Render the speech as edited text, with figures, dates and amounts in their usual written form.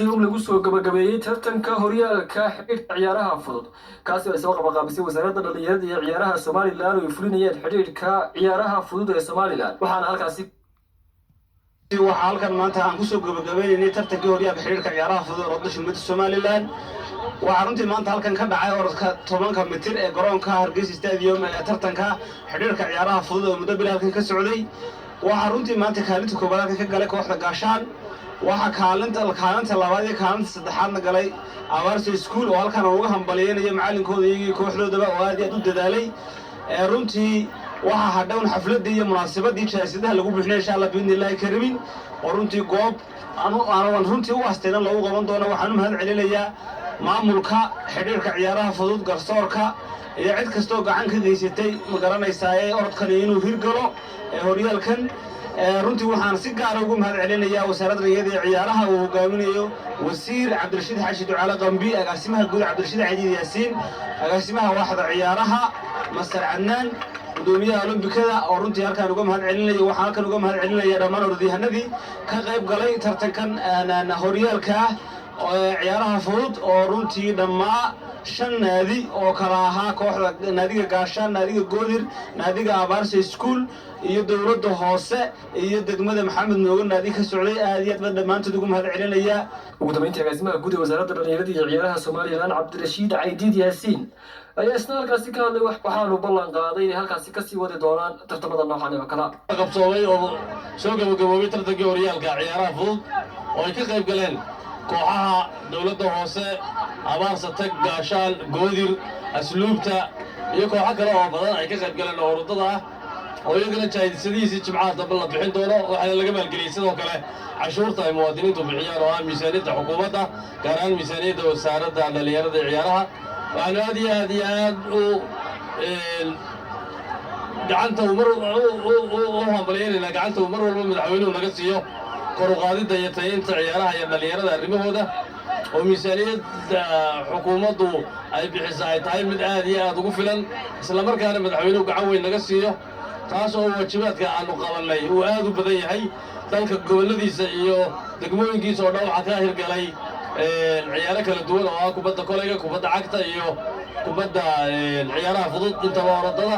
Stadium lagu soo gabagabeeyey tartanka horyaalka xidhiidhka ciyaaraha fudud, kaasi oo ay soo qabaqaabisay Wasaaradda Dhalinyarada iyo Ciyaaraha Somaliland oo ay fulinayeen xidhiidhka ciyaaraha fudud ee Somaliland. Waxaana halkaasi Waxaa halkan maanta aan kusoo gabagabaynaynay tartankii horyaalka xidhiidhka ciyaaraha fudud ee orodada Jamhuuriyadda Somaliland. Waxaa runtii maanta halkan ka dhacay orodka 10-ka mitir ee garoonka Hargeysa Stadium ee tartanka xidhiidhka ciyaaraha fudud oo muddo bil halkan ka socday. Waxaa runtii maanta kaalinta koobaad halkan ka galay kooxda Gaashaan. Waxaa kaalinta labaad iyo kaalinta saddexaadna galay Abaarso School, oo halkan aan uga hambaliyeynayo macalinkooda iyagii kooxdoodaba oo aad iyo aad u dadaalay. Runtii waxaa hadhown xafladdii iyo munaasabadii jaasadaha lagu bixinay, insha Allah biidni Illaahi karimin, oo runtii goob aan runtii u astayna loogu qaban doono. Waxaan u mahad celinayaa maamulka xidhiirka ciyaaraha fudud, garsoorka iyo cid kastoo gacan ka geysatay, ma garanaysaa, ee orodkani inuu hirgalo ee horyaalkan. Runtii waxaan si gaara ugu mahad celinayaa Wasaaradda Dhalinyarada iyo Ciyaaraha uu hogaaminayo Wasiir Cabdirashiid Xaashi Ducaale Qambi, agaasimaha guud Cabdirashiid Cadiid Yaasiin, agaasimaha waaxda ciyaaraha Master Cadnaan, gudoomiyaha olombikada, oo runtii halkaan uga mahad celinayo. Waxaan halkan uga mahad celinaya dhammaan orodyahanadii ka qayb galay tartankan horyaalka ah ciyaaraha fudud, oo runtii dhammaa shan naadi oo kala ahaa kooxda naadiga Gaashaan, naadiga Goodir, naadiga Abaarsa School iyo dowladda hoose iyo degmada Maxamed Mooge naadi ka socday. Aad iyo aad baan dhammaantood ugu mahad celinayaa. Ugu dambeyntii, agaasimaha guud ee Wasaaradda Dhalinyarada iyo Ciyaaraha Somaliland, Cabdirashiid Caydiid Yaasiin, ayaa isna halkaasi ka hadlay. Waxaanu ballan qaaday inay halkaasi kasii wadi doonaan tartamada noocan oo kale. Qabsoomay oo soo gabagaboobay tartankii horyaalka ciyaaraha fudud oo ay ka qayb galeen kooxaha dowladda hoose, Abaarsa Tag, Gaashaan, Goodir, Asluubta iyo kooxo kale oo badan ay ka qayb galeen oo orodada ah, oo iyagana jaa'isadihiisii Jimcaha dambe la bixin doono. Waxaana laga maalgeliyey sidoo kale cashuurta ay muwaadiniintu bixiyaan, oo ah miisaaniyadda xukuumadda, gaar ahaan miisaaniyadda Wasaaradda Dhallinyarada iyo Ciyaaraha. Waxaanu aad iyo aad iyo aad u gacanta uu mar u hambalyaynaynaa gacanta uu mar walba madaxweynuhu naga siiyo kor u qaadidda iyo tayeynta ciyaaraha iyo dhallinyarada arrimahooda, oo miisaaniyadda xukuumaddu ay bixisa ay tahay mid aad iyo aad ugu filan, islamarkaana madaxweynuhu gacan weyn naga siiyo, taas oo waajibaadka aanu qabannay uu aad u badan yahay. Dalka gobolladiisa iyo degmooyinkiisa oo dhan waxaa ka hirgalay ciyaaro kala duwan oo ah kubadda kolayga, kubadda cagta iyo kubadda ciyaaraha fudud intaba orodada.